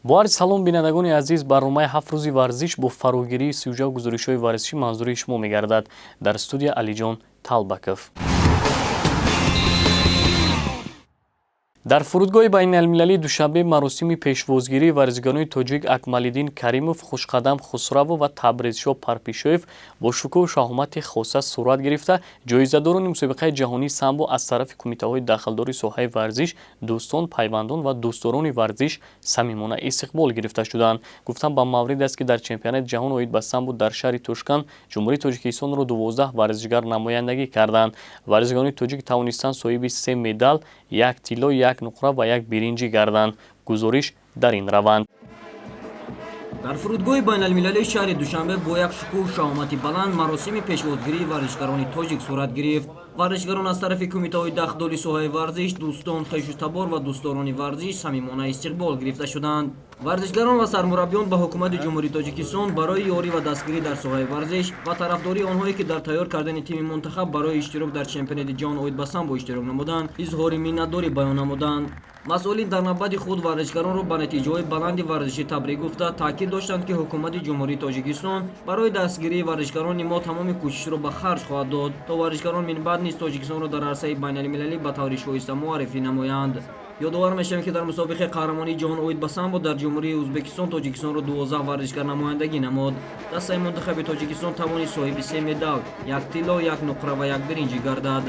Бо арзи салом, бинандагони азиз, барномаи «Ҳафт рӯзи варзиш» бо фарогирии сюжаву гузоришҳои варзишӣ манзури шумо мегардад. Дар студия Алиҷон Талбаков. Дар фурудгоҳи байналмилалии Душанбе маросими пешвозгирии варзигарони тоҷик Акмалиддин Каримов, Хушқадам Хусравов ва Табрезшоҳ Парпишоев бо шукӯҳу шаҳомати хоса сурат гирифта, ҷоизадорони мусобиқаи ҷаҳонии самбо аз тарафи кумитаҳои дахлдори соҳаи варзиш, дӯстон, пайвандон ва дӯстдорони варзиш самимона истиқбол гирифта шуданд. Гуфтан ба маврид аст, ки дар чемпионати ҷаҳон оид ба самбо дар шаҳри Тошканд Ҷумҳурии Тоҷикистонро 12 варзишгар намояндагӣ карданд. Варзишгарони тоҷик тавонистанд соҳиби се медал: як тилло, як нуқра ва як биринҷӣ гарданд. Гузориш дар ин раванд. Дар фурудгоҳи байналмилалии шаҳри Душанбе бо як шукӯҳу шаҳомати баланд маросими пешвозгирии варзишгарони тоҷик сурат гирифт. Варзишгарон аз тарафи кумитаҳои дахлдори соҳаи варзиш, дӯстон, хешу табор ва дӯстдорони варзиш самимона истиқбол гирифта шуданд. Варзишгарон ва сармураббиён ба ҳукумати Ҷумҳурии Тоҷикистон барои ёрӣ ва дастгирӣ дар соҳаи варзиш ва тарафдории онҳое, ки дар тайёр кардани тими мунтахаб барои иштирок дар чемпионати ҷаҳон оид ба самбо иштирок намуданд, изҳори миннатдорӣ баён намуданд. Масъулин дар навбати худ варзишгаронро ба натиҷаҳои баланди варзишӣ табрик гуфта, таъкид доштанд, ки ҳукумати Ҷумҳурии Тоҷикистон барои дастгирии варзишгарони мо тамоми кӯшишро ба харҷ хоҳад дод, то варзишгарон минбаъд низ Тоҷикистонро дар арсаи байналмилалӣ ба таври шоиста муаррифӣ намоянд. Ёдовар мешавем, ки дар мусобиқаи қаҳрамонии ҷаҳон оид ба самбо дар Ҷумҳурии Ӯзбекистон Тоҷикистонро 12 варзишгар намояндагӣ намуд. Дастаи мунтахаби Тоҷикистон тавонист соҳиби се медал: як тилло, як нуқра ва як биринҷӣ гардад.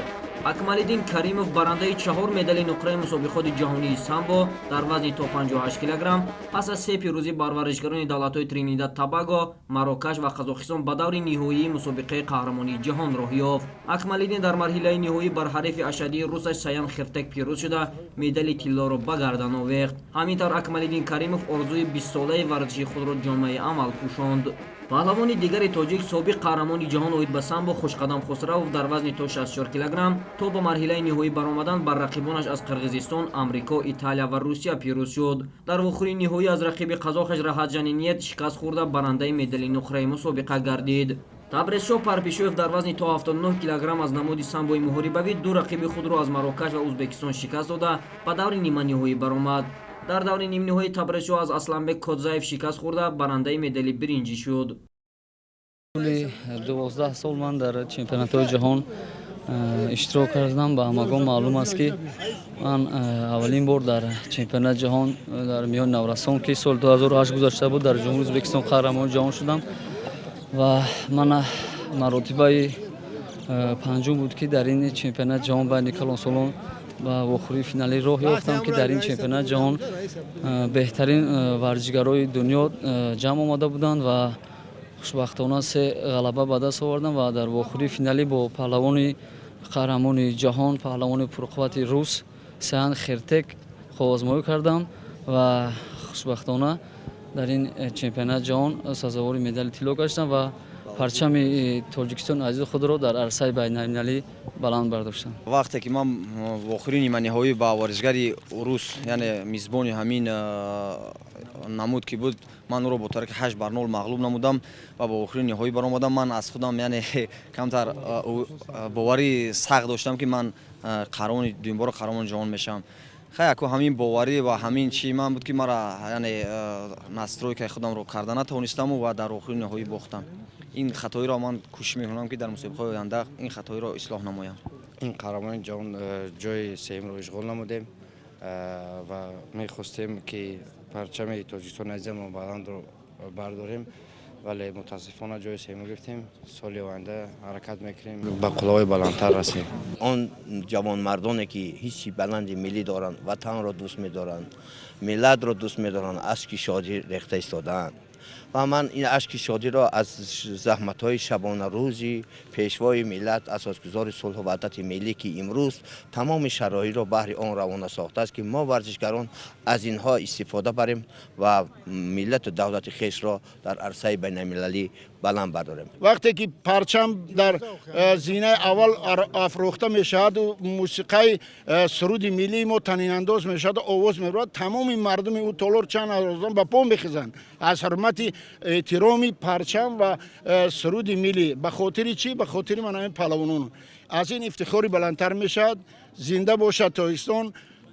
Акмалиддин Каримов, барандаи чаҳор медали нуқраи мусобиқоти ҷаҳонии самбо дар вазни то 58 килограмм, пас аз се пирӯзӣ бар варзишгарони давлатҳои Тринидад Тобаго, Марокаш ва Қазоқистон ба даври ниҳоии мусобиқаи қаҳрамонии ҷаҳон роҳ ёфт. Акмалиддин дар марҳилаи ниҳоӣ бар ҳарифи ашаддии русаш Саян Хиртек пирӯз шуда, медали тиллоро ба гардан овехт. Ҳамин тавр, Акмалиддин Каримов орзуи бистсолаи варзиши худро ҷомаи амал пӯшонд. Паҳлавони дигари тоҷик, собиқ қаҳрамони ҷаҳон оид ба самбо Хушқадам Хусравов дар вазни то 64 килограмм то ба марҳилаи ниҳоӣ баромадан бар рақибонаш аз Қирғизистон, Амрико, Италия ва Русия пирӯз шуд. Дар вохӯрии ниҳоӣ аз рақиби қазохаш Раҳатжани Ниет шикаст хӯрда, барандаи медали нуқраи мусобиқа гардид. Табрезшоҳ Парпишоев дар вазни то 79 килограмм аз намуди самбои муҳорибавӣ ду рақиби худро аз Марокаш ва Ӯзбекистон шикаст дода, ба даври ниманиҳоӣ баромад. Дар даври нимниҳоӣ Табрезшоҳ аз Асланбек Кодзаев шикаст хӯрда, барандаи медали биринҷӣ шуд. Тӯли 12 сол ман дар чемпионатҳои ҷаҳон иштирок кардам. Ба ҳамагон маълум аст, ки ман аввалин бор дар чемпионати ҷаҳон дар миёни наврасон, ки соли 2008 гузашта буд, дар Ҷумҳурии Ӯзбекистон қаҳрамони ҷаҳон шудам ва ман маротибаи панҷум буд, ки дар ин чемпионати ҷаҳон байни калонсолон ба вохӯрии финалӣ роҳ ёфтам, ки дар ин чемпионати ҷаҳон беҳтарин варзишгарои дунё ҷамъ омада буданд ва хушбахтона се ғалаба ба даст овардам ва дар вохӯрии финалӣ бо паҳлавони қаҳрамони ҷаҳон, паҳлавони пурқуввати рус Саян Хертек қувваозмоӣ кардам ва хушбахтона дар ин чемпионати ҷаҳон сазовори медали тилло гаштам ва парчами Тоҷикистони азизи худро дар арсаи байналмилалӣ баланд бардоштам. Вақте ки ман вохӯрии ниманиҳоӣ ба варзишгари рус, яъне мизбони ҳамин намуд ки буд, ман ӯро бо тариқи 8 бар 0 мағлуб намудам ва ба вохӯрии ниҳоӣ баромадам, ман аз худам, яъне, камтар боварии сахт доштам, ки ман қаҳрамони дуюмбора қаҳрамони ҷаҳон мешавам. Хай, яку ҳамин боварӣ ва ҳамин чи ман буд, ки мара, яъне, настройкаи худамро карда натавонистаму ва дар вохӯрии ниҳоӣ бохтам. Ин хатоиро ман кӯшиш мекунам, ки дар мусобиқаҳои оянда ин хатоиро ислоҳ намоям. Ин қаҳрамони ҷаҳон ҷои сеюмро ишғол намудем ва мехостем, ки парчами Тоҷикистони азизамро баландро бардорем, вале мутаассифона ҷои сеюм гирифтем. Соли оянда ҳаракат мекунем, ба қуллаҳои баландтар расем. Он ҷавонмардоне, ки ҳисси баланди миллӣ доранд, ватанро дӯст медоранд, миллатро дӯст медоранд, ашки шодӣ рехта истодаанд ва ман ин ашки шодиро аз заҳматҳои шабонарӯзи Пешвои миллат, Асосгузори сулҳу ваҳдати миллӣ, ки имрӯз тамоми шароитро баҳри он равона сохтааст, ки мо варзишгарон аз инҳо истифода барем ва миллату давлати хешро дар арсаи байналмилалӣ баланд бардорем. Вақте ки парчам дар зинаи аввал афрохта мешаваду мусиқаи суруди миллии мо танинандоз мешаваду овоз мебарад, тамоми мардуми ӯ толор чанд ҳазорон ба по мехезанд аз ҳурмати эҳтироми парчам ва суруди миллӣ. Ба хотири чӣ? Ба хотири ман ҳамин паҳлавонон. Аз ин ифтихори баландтар мешавад. Зинда бошад Тоҷикистон,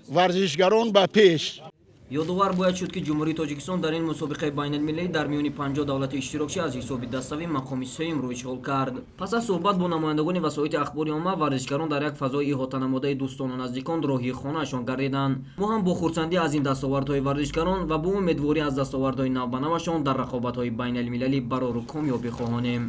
варзишгарон ба пеш! Ёдовар бояд шуд, ки Ҷумҳурии Тоҷикистон дар ин мусобиқаи байналмилалӣ дар миёни 50 давлати иштирокчӣ аз ҳисоби даставӣ мақоми сеюмро ишғол кард. Пас аз суҳбат бо намояндагони васоити ахбори омма, варзишгарон дар як фазои иҳотанамодаи дӯстону наздикон роҳи хонаашон гардиданд. Мо ҳам бо хурсандӣ аз ин дастовардҳои варзишгарон ва бо умедворӣ аз дастовардҳои навбанавашон дар рақобатҳои байналмилалӣ барору комёбӣ хоҳонем.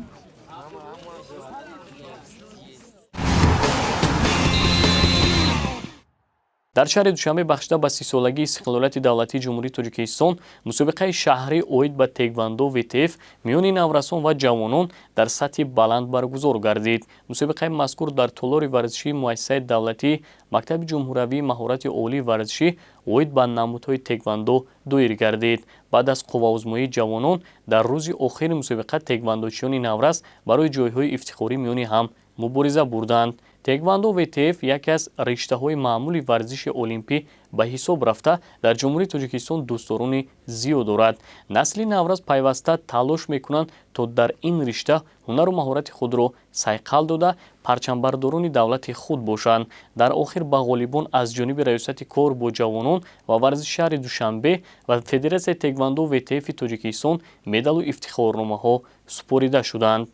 Дар шаҳри Душанбе бахшида ба 30-солагии истиқлолияти давлатии Ҷумҳурии Тоҷикистон мусобиқаи шаҳрӣ оид ба теквандо ВТФ миёни наврасон ва ҷавонон дар сатҳи баланд баргузор гардид. Мусобиқаи мазкур дар толори варзишии муассисаи давлатии Мактаби ҷумҳуравии маҳорати олии варзишӣ оид ба намудҳои теквандо доир гардид. Баъд аз қувваозмоии ҷавонон дар рӯзи охири мусобиқа теквандочиёни наврас барои ҷойҳои ифтихорӣ миёни ҳам мубориза бурданд. Теквандо ВТФ яке аз риштаҳои маъмули варзиши олимпӣ ба ҳисоб рафта, дар Ҷумҳурии Тоҷикистон дӯстдорони зиёд дорад. Насли наврас пайваста талош мекунанд, то дар ин ришта ҳунару маҳорати худро сайқал дода, парчамбардорони давлати худ бошанд. Дар охир ба ғолибон аз ҷониби Раёсати кор бо ҷавонон ва варзиши шаҳри Душанбе ва Федератсияи теквандо ВТФи Тоҷикистон медалу ифтихорномаҳо супорида шуданд.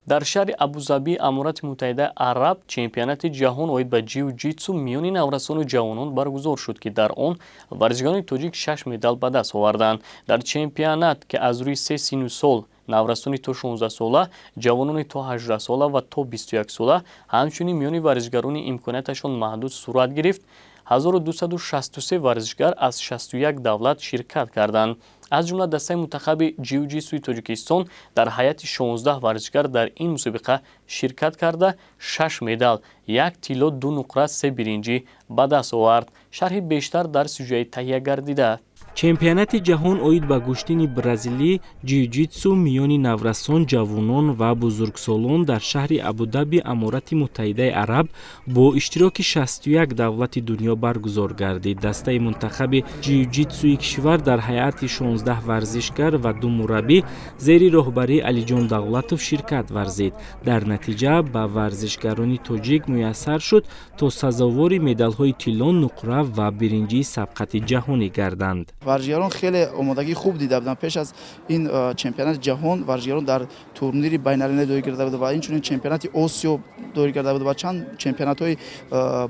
Дар шаҳри Абузабии Аморати Муттаҳидаи Араб чемпионати ҷаҳон оид ба ҷиу-ҷитсу миёни наврасону ҷавонон баргузор шуд, ки дар он варзишгарони тоҷик 6 медал ба даст оварданд. Дар чемпионат, ки аз рӯи 3 синну сол наврасони то 16 сола, ҷавонони то 18 сола ва то 21 сола, ҳамчунин миёни варзишгарони имконияташон маҳдуд сурат гирифт, 1263 варзишгар аз 61 давлат ширкат карданд. Аз ҷумла дастаи мунтахаби ҷиу-ҷитсуи Тоҷикистон дар ҳайати 16 варзишгар дар ин мусобиқа ширкат карда, 6 медал, 1 тилло, 2 нуқра, 3 биринҷӣ ба даст овард. Шарҳи бештар дар сюжаи таҳия гардида. Чемпионати ҷаҳон оид ба гӯштини бразилӣ ҷиу-ҷитсу миёни наврасон, ҷавонон ва бузургсолон дар шаҳри Абудаби Аморати Муттаҳидаи Араб бо иштироки 61 давлати дунё баргузор гардид. Дастаи мунтахаби ҷиу-ҷитсуи кишвар дар ҳайати 16 варзишгар ва 2 мураббӣ зери роҳбарии Алиҷон Давлатов ширкат варзид. Дар натиҷа ба варзишгарони тоҷик муяссар шуд, то сазовори медалҳои тилло, нуқра ва биринҷии сабқати ҷаҳонӣ гарданд. Варзишгарон хеле омодагии хуб дида буданд. Пеш аз ин чемпионати ҷаҳон варзишгарон дар турнири байналмилалӣ доир карда буд ва инчунин чемпионати Осиё доир карда буд ва чанд чемпионатҳои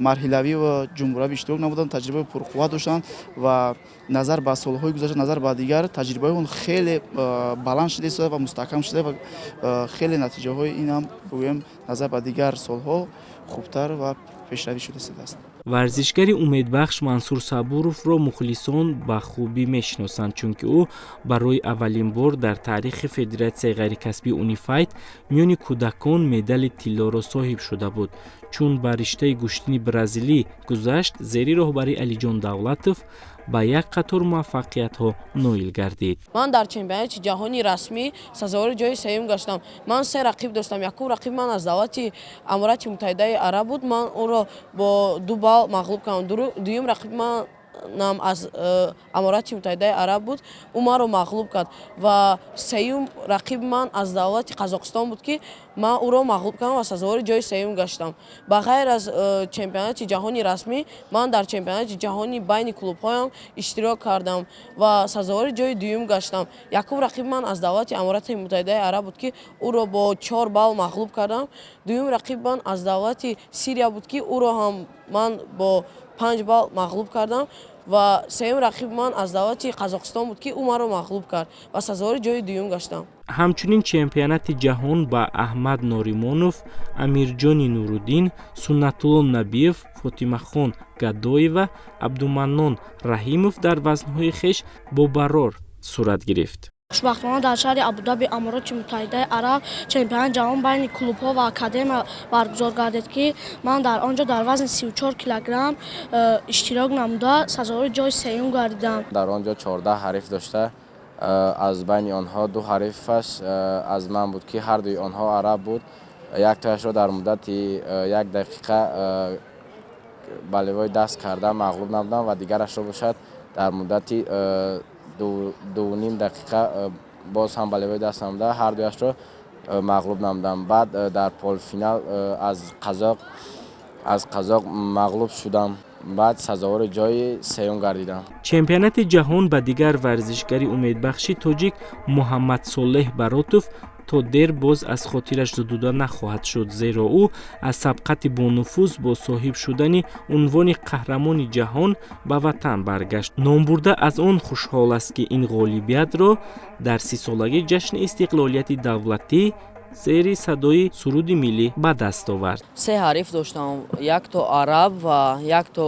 марҳилавӣ ва ҷумҳуравӣ иштирок намуданд, таҷрибаи пурқувват доштанд ва назар ба солҳои гузашта, назар ба дигар таҷрибаи он хеле баланд шуда истода ва мустаҳкам шуда ва хеле натиҷаҳои ин ҳам гӯем назар ба дигар солҳо хубтар ва пешравӣ шуда истодааст. Варзишгари умедбахш Мансур Сабуровро мухлисон ба хубӣ мешиносанд, чунки ӯ барои аввалин бор дар таърихи федератсияи ғайрикасбии Унифайт миёни кӯдакон медали тиллоро соҳиб шуда буд. Чун ба риштаи гӯштини бразилӣ гузашт, зери роҳбарии Алиҷон Давлатов ба як қатор муваффақиятҳо ноил гардид. Ман дар чемпионати ҷаҳони расмӣ сазовори ҷои сеюм гаштам. Ман 3 рақиб доштам. Якум рақиб ман аз давлати Аморати Муттаҳидаи Араб буд. Ман ӯро бо 2 балл мағлуб кардам. Дуюм рақиб ман нам аз Аморати Муттаҳидаи Араб буд, ӯ маро мағлуб кард. Ва сеюм рақиби ман аз давлати Қазоқистон буд, ки ман ӯро мағлуб кардам ва сазовори ҷои сеюм гаштам. Ба ғайр аз чемпионати ҷаҳони расмӣ, ман дар чемпионати ҷаҳони байни клубҳоям иштирок кардам ва сазовори ҷои дуюм гаштам. Якум рақиби ман аз давлати Аморати Муттаҳидаи Араб буд, ки ӯро бо 4 балл мағлуб кардам. Дуюм рақиби ман аз давлати Сирия буд, ки ӯро ҳам ман бо 5 балл мағлуб кардам. Ва сеюм рақиби ман аз давлати Қазоқистон буд, ки ӯ маро мағлуб кард ва сазовори ҷои дуюм гаштам. Ҳамчунин чемпионати ҷаҳон ба Аҳмад Норимонов, Амирҷони Нуруддин, Суннатулло Набиев, Фотимахон Гадоева, Абдуманнон Раҳимов дар вазнҳои хеш бо барор сурат гирифт. Хушбахтона дар шаҳри Абудаби Амороти Муттаҳидаи Араб чемпионати ҷаҳон байни клубҳо ва академия баргузор гардид, ки ман дар он ҷо дар вазни 34 килограмм иштирок намуда сазовори ҷои сеюм гардидам. Дар он ҷо 14 ҳариф дошта, аз байни онҳо 2 ҳарифаш аз ман буд, ки ҳар дуи онҳо араб буд. Яктояшро дар муддати 1 дақиқа ба левои даст карда мағлуб намудам ва дигарашро бошад дар муддати 2.5 дақиқа боз ҳам ба левои даст намуда ҳар дуяшро мағлуб намудам. Баъд дар полуфинал аз қазоқ мағлуб шудам. Баъд сазовори ҷои сеюм гардидам. Чемпионати ҷаҳон ба дигар варзишгари умедбахши тоҷик Муҳаммадсолеҳ Баротов то дер боз аз хотираш зудуда нахоҳад шуд, зеро ӯ аз сабқати бонуфуз бо соҳиб шудани унвони қаҳрамони ҷаҳон ба ватан баргашт. Номбурда аз он хушҳол аст, ки ин ғолибиятро дар 30-солагии ҷашни истиқлолияти давлатӣ зери садои суруди миллӣ ба даст овард. Се ҳариф доштам: якто араб ва якто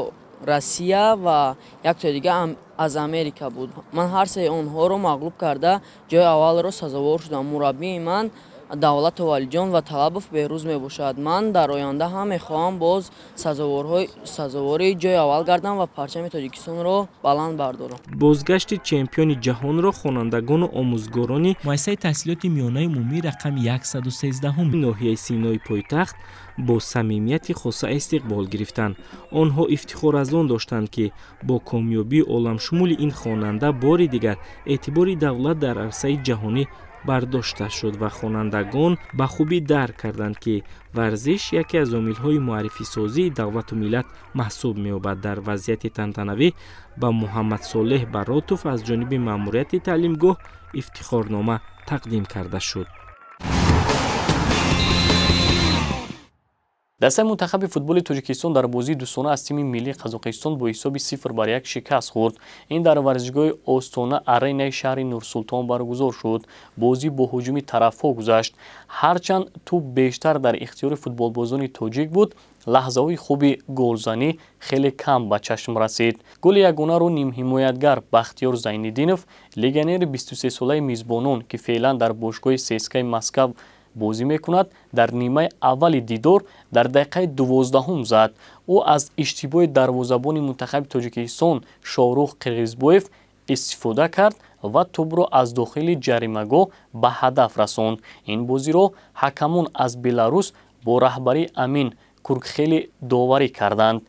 Россия ва якто дига аз Америка буд. Ман ҳар сеи онҳоро мағлуб карда, ҷои аввалро сазовор шудам. Мураббии ман Давлатов Валиҷон ва Талабов Беҳрӯз мебошад. Ман дар оянда ҳам мехоҳам боз сазовори ҷои аввал гардам ва парчами Тоҷикистонро баланд бардорам. Бозгашти чемпиони ҷаҳонро хонандагону омӯзгорони муассисаи таҳсилоти миёнаи умумӣ рақами 113 ноҳияи Синои пойтахт бо самимияти хоса истиқбол гирифтанд. Онҳо ифтихор аз он доштанд, ки бо комёбии оламшумули ин хонанда бори дигар эътибори давлат дар арсаи ҷаҳонӣ бардошта шуд ва хонандагон ба хубӣ дарк карданд, ки варзиш яке аз омилҳои муаррифисозии давлату миллат маҳсуб меёбад. Дар вазъияти тантанавӣ ба Муҳаммадсолеҳ Баротов аз ҷониби маъмурияти таълимгоҳ ифтихорнома тақдим карда шуд. Дастаи мунтахаби футболи Тоҷикистон дар бозии дӯстона аз тими миллии Қазоқистон бо ҳисоби 0-1 шикаст хӯрд. Ин дар варзишгоҳи Остона аренаи шаҳри Нурсултон баргузор шуд. Бозӣ бо ҳуҷуми тарафҳо гузашт. Ҳарчанд тӯб бештар дар ихтиёри футболбозони тоҷик буд, лаҳзаҳои хуби голзанӣ хеле кам ба чашм расид. Голи ягонаро нимҳимоятгар Бахтиёр Зайниддинов, легионери 23-солаи мизбонон, ки феълан дар бошгоҳи ЦСКАи Москав бозӣ мекунад, дар нимаи аввали дидор дар дақиқаи 12-ум зад. Ӯ аз иштибоҳи дарвозабони мунтахаби Тоҷикистон Шоҳрух Қирғизбоев истифода кард ва тӯбро аз дохили ҷаримагоҳ ба ҳадаф расонд. Ин бозиро ҳакамон аз Беларус бо раҳбарии Амин Куркхели доварӣ карданд.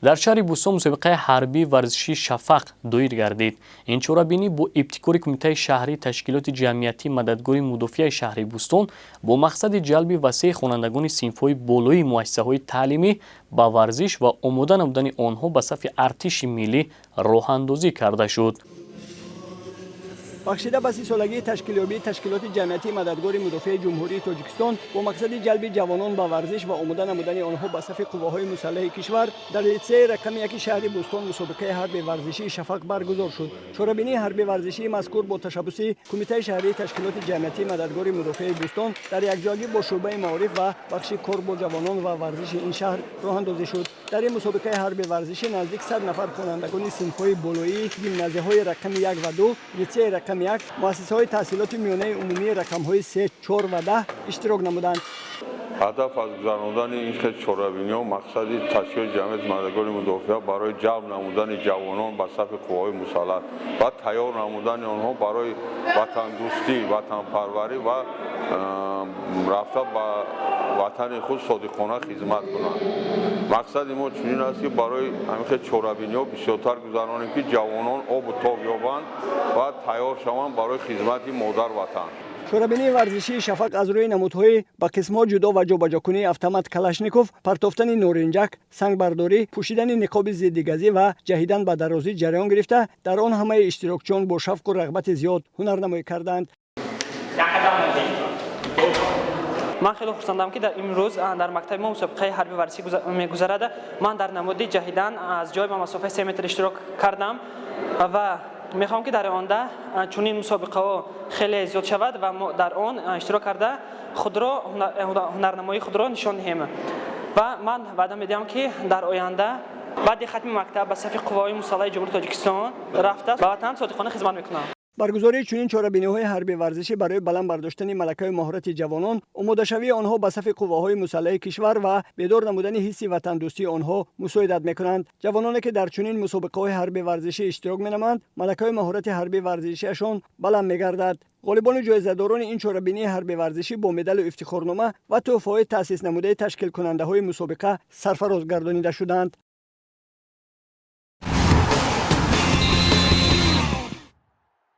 Дар шаҳри Бӯстон мусобиқаи ҳарбии варзишии «Шафақ» доир гардид. Ин чорабинӣ бо ибтикори Кумитаи шаҳрии ташкилоти ҷамъиятии мададгори мудофиаи шаҳри Бӯстон бо мақсади ҷалби васеи хонандагони синфҳои болоии муассисаҳои таълимӣ ба варзиш ва омода намудани онҳо ба сафи артиши миллӣ роҳандозӣ карда шуд. Бахшида ба 30-солагии ташкилёбии ташкилоти ҷамъиятии мададгори мудофиаи Ҷумҳурии Тоҷикистон бо мақсади ҷалби ҷавонон ба варзиш ва омода намудани онҳо ба сафи қувваҳои мусаллаҳи кишвар дар литсеи рақами 1 шаҳри Бӯстон мусобиқаи ҳарби варзишии «Шафақ» баргузор шуд. Чорабинии ҳарби варзишии мазкур бо ташаббуси Кумитаи шаҳрии ташкилоти ҷамъиятии мададгори мудофиаи Бӯстон дар якҷоягӣ бо шӯъбаи маориф ва бахши кор бо ҷавонон ва варзиши ин шаҳр роҳандозӣ шуд. Дар ин мусобиқаи ҳарби варзишӣ наздик 100 нафар хонандагони синфҳои болоии гимназияҳои рақами 1 ва 2, литсеи рақами 1, муассисаҳои таҳсилоти миёнаи умумии рақамҳои 3, 4 ва 10 иштирок намуданд. Ҳадаф аз гузарондани ин хел чорабиниҳо мақсади ташкилоти ҷамъияти мададгори мудофиа барои ҷалб намудани ҷавонон ба сафи қувваҳои мусаллаҳ ва тайёр намудани онҳо барои ватандӯстӣ, ватанпарварӣ ва рафта ба ватани худ содиқона хизмат кунанд. Мақсади мо чунин аст, ки барои ҳамин хел чорабиниҳо бисёртар гузаронем, ки ҷавонон обу тоб ёбанд ва тайёр шаванд барои хизмати модар ватан. Чорабинии варзишии «Шафақ» аз рӯи намудҳои ба қисмҳо ҷудо ва ҷобаҷокунии автомат Калашников, партофтани норинҷак, сангбардорӣ, пӯшидани ниқоби зиддигазӣ ва ҷаҳидан ба дарозӣ ҷараён гирифта, дар он ҳамаи иштирокчиён бо шавқу рағбати зиёд ҳунарнамоӣ карданд. Ман хеле хурсандам, ки дар имрӯз дар мактаби мо мусобиқаи ҳарби варзишӣ мегузарад. Ман дар намуди ҷаҳидан аз ҷой ба масофаи 3 метр иштирок кардам ва мехоҳам, ки дар оянда чунин мусобиқаҳо хеле зиёд шавад ва мо дар он иштирок карда, худро ҳунарнамоии худро нишон диҳем. Ва ман ваъда медиҳам, ки дар оянда баъди хатми мактаб ба сафи қувваҳои мусаллаҳи Ҷумҳурии Тоҷикистон рафта, ба ватан содиқона хизмат мекунам. Баргузории чунин чорабиниҳои ҳарби варзишӣ барои баланд бардоштани малакаи маҳорати ҷавонон, омодашавии онҳо ба сафи қувваҳои мусаллаҳи кишвар ва бедор намудани ҳисси ватандӯстии онҳо мусоидат мекунанд. Ҷавононе, ки дар чунин мусобиқаҳои ҳарби варзишӣ иштирок менамоянд, малакаи маҳорати ҳарби варзишиашон баланд мегардад. Ғолибони ҷоизадорони ин чорабинии ҳарби варзишӣ бо медалу ифтихорнома ва тӯҳфаҳои таъсиснамудаи ташкилкунандаҳои мусобиқа сарфароз гардонида шуданд.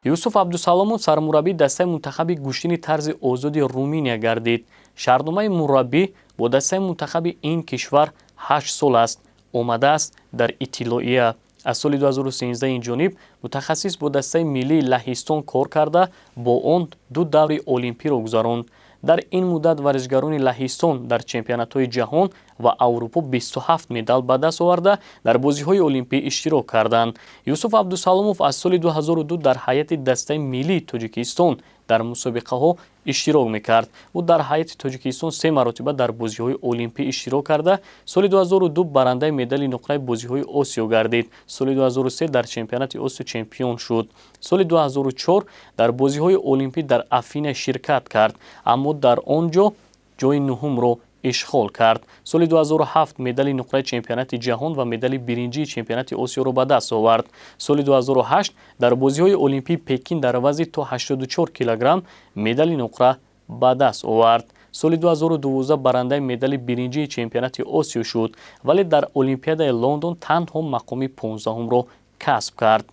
Юсуф Абдусаломов сармураббии дастаи мунтахаби гӯштини тарзи озоди Руминия гардид. Шартномаи мураббӣ бо дастаи мунтахаби ин кишвар 8 сол аст, омадааст дар иттилоия. Аз соли 2013 ин ҷониб мутахассис бо дастаи миллии Лаҳистон кор карда, бо он 2 даври олимпиро гузаронд. Дар ин муддат варзишгарони Лаҳистон дар чемпионатҳои ҷаҳон ва Аврупо 27 медал ба даст оварда, дар бозиҳои олимпӣ иштирок карданд. Юсуф Абдусаломов аз соли 2002 дар ҳайати дастаи миллии Тоҷикистон дар мусобиқаҳо иштирок мекард. Ӯ дар ҳайати Тоҷикистон 3 маротиба дар бозиҳои олимпӣ иштирок карда, соли 2002 барандаи медали нуқраи бозиҳои Осиё гардид. Соли 2003 дар чемпионати Осиё чемпион шуд. Соли 2004 дар бозиҳои олимпӣ дар Афина ширкат кард, аммо дар он ҷо ҷои нуҳумро ишғол кард. Соли 2007 медали нуқраи чемпионати ҷаҳон ва медали биринҷии чемпионати Осиёро ба даст овард. Соли 2008 дар бозиҳои олимпии Пекин дар вазни то 84 килограмм медали нуқра ба даст овард. Соли 2012 барандаи медали биринҷии чемпионати Осиё шуд, вале дар Олимпиадаи Лондон танҳо мақоми 15-умро касб кард.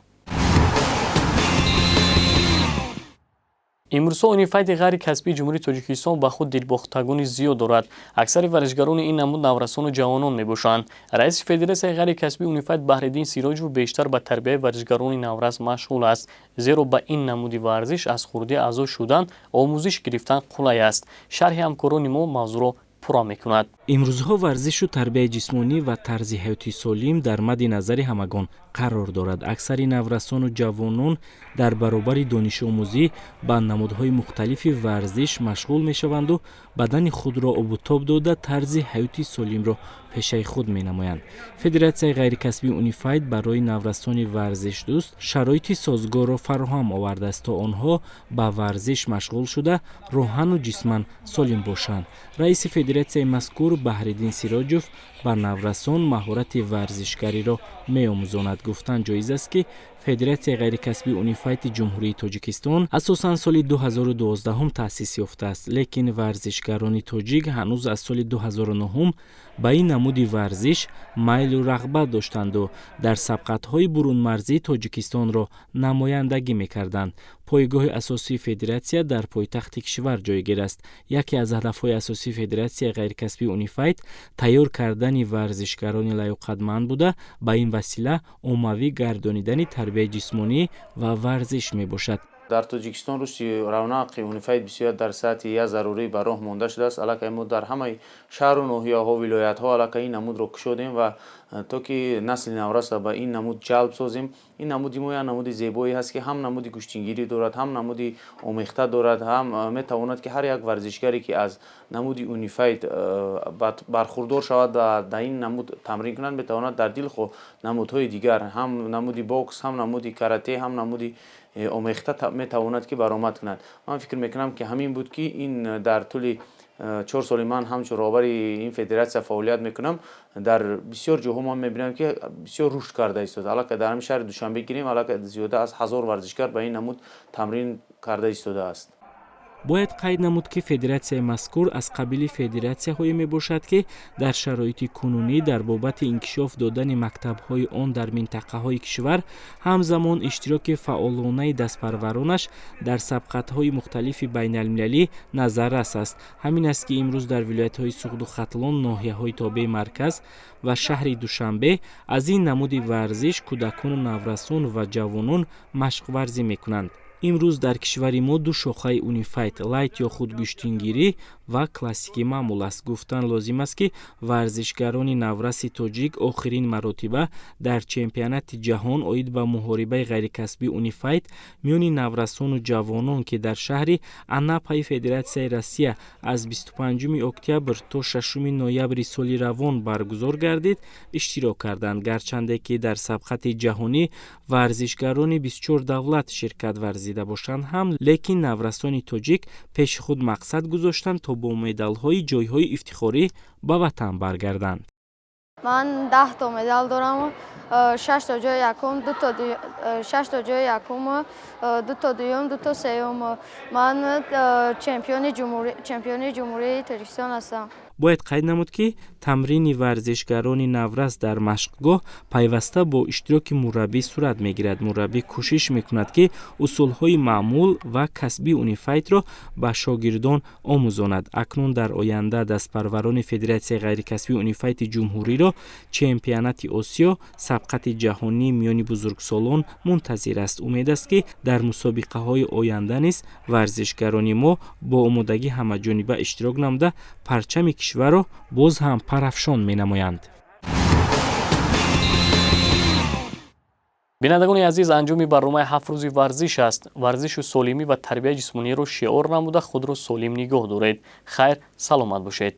Имрӯзҳо унифайти ғайрикасбии Ҷумҳурии Тоҷикистон ба худ дилбохтагони зиёд дорад. Аксари варзишгарони ин намуд наврасону ҷавонон мебошанд. Раиси Федератсияи ғайрикасбии унифайт Баҳриддин Сироҷев бештар ба тарбияи варзишгарони наврас машғул аст, зеро ба ин намуди варзиш аз хурдӣ аъзо шудан, омӯзиш гирифтан қулай аст. Шарҳи ҳамкорони мо мавзӯъро пурра мекунад. Имрӯзҳо варзишу тарбияи ҷисмонӣ ва тарзи ҳаёти солим дар мадди назари ҳамагон қарор дорад. Аксари наврасону ҷавонон дар баробари донишомӯзӣ ба намудҳои мухталифи варзиш машғул мешаванду бадани худро обутоб дода, тарзи ҳаёти солимро пешаи худ менамоянд. Федератсияи ғайрикасбии унифайт барои наврасони варзишдӯст шароити созгорро фароҳам овардааст, то онҳо ба варзиш машғул шуда, рӯҳану ҷисман солим бошанд. Раиси федератсияи мазкур Баҳриддин Сироҷев ба наврасон маҳорати варзишгариро меомӯзонад. Гуфтан ҷоиз аст, ки Федератсияи ғайрикасбии унифайти Ҷумҳурии Тоҷикистон асосан соли 2012 таъсис ёфтааст, лекин варзишгарони тоҷик ҳанӯз аз соли 2009 ба ин намуди варзиш майлу рағбат доштанду дар сабқатҳои бурунмарзии Тоҷикистонро намояндагӣ мекарданд. Пойгоҳи асосии федератсия дар пойтахти кишвар ҷойгир аст. Яке аз ҳадафҳои асосии федератсияи ғайрикасбии унифайт тайёр кардани варзишгарони лаёқатманд буда, ба ин васила оммавӣ гардонидани тарбияи ҷисмонӣ ва варзиш мебошад. Дар Тоҷикистон рушди равнақи унифайт бисёр дар сатҳи як зарурӣ ба роҳ монда шудааст. Аллакай мо дар ҳамаи шаҳру ноҳияҳо, вилоятҳо аллакай ин намудро кушодем ва то ки насли наврасро ба ин намуд ҷалб созем. Ин намуди мо як намуди зебое ҳаст, ки ҳам намуди гӯштингирӣ дорад, ҳам намуди омехта дорад, ҳам метавонад, ки ҳар як варзишгаре, ки аз намуди унифайт бархурдор шавад ва дар ин намуд тамрин кунад, метавонад дар дилхоҳ намудҳои дигар, ҳам намуди бокс, ҳам намуди карате, ҳам намуди омехта метавонад, ки баромад кунад. Ман фикр мекунам, ки ҳамин буд, ки ин дар тӯли 4 соли ман ҳамчун роҳбари ин федератсия фаъолият мекунам, дар бисёр ҷоҳо ман мебинам, ки бисёр рушд карда истода. Аллакай дар ҳамин шаҳри Душанбе гирем, аллакай зиёда аз 1000 варзишгар ба ин намуд тамрин карда истодааст. Бояд қайд намуд, ки федератсияи мазкур аз қабили федератсияҳое мебошад, ки дар шароити кунунӣ дар бобати инкишоф додани мактабҳои он дар минтақаҳои кишвар, ҳамзамон иштироки фаъолонаи дастпарваронаш дар сабқатҳои мухталифи байналмилалӣ назаррас аст. Ҳамин аст, ки имрӯз дар вилоятҳои Суғду Хатлон, ноҳияҳои тобеи марказ ва шаҳри Душанбе аз ин намуди варзиш кӯдакону наврасон ва ҷавонон машқварзӣ мекунанд. Имрӯз дар кишвари мо ду шохаи унифайт лайт ё худгӯштингирӣ ва классикӣ маъмул аст. Гуфтан лозим аст, ки варзишгарони навраси тоҷик охирин маротиба дар чемпионати ҷаҳон оид ба муҳорибаи ғайрикасбии унифайт миёни наврасону ҷавонон, ки дар шаҳри Анапаи Федератсияи Россия аз 25 октябр то 6 ноябри соли равон баргузор гардид, иштирок карданд. Гарчанде ки дар сабқати ҷаҳонӣ варзишгарони 24 давлат ширкат варзида бошанд ҳам, лекин наврасони тоҷик пеши худ мақсад гузоштанд, то бо медалҳои ҷойҳои ифтихорӣ ба ватан баргарданд. Ман 10 то медал дорам, 6 то ҷои якум, 6 то ҷои якум, 2 то дуюм, 2 то сеюм. Ман чемпиони Ҷумҳурии Тоҷикистон ҳастам. Бояд қайд намуд, ки тамрини варзишгарони наврас дар машқгоҳ пайваста бо иштироки мураббӣ сурат мегирад. Мураббӣ кӯшиш мекунад, ки усулҳои маъмул ва касбии унифайтро ба шогирдон омӯзонад. Акнун дар оянда дастпарварони Федератсияи ғайрикасбии унифайти ҷумҳуриро чемпионати Осиё, сабқати ҷаҳонӣ миёни бузургсолон мунтазир аст. Умед аст, ки дар мусобиқаҳои оянда низ варзишгарони мо бо омодагӣ ҳамаҷониба иштирок намуда, парчами кишварро боз ҳам парафшон менамоянд. Бинандагони азиз, анҷоми барномаи 7 рӯзи варзиш аст. Варзишу солимӣ ва тарбияи ҷисмониро шиор намуда, худро солим нигоҳ доред. Хайр, саломат бошед.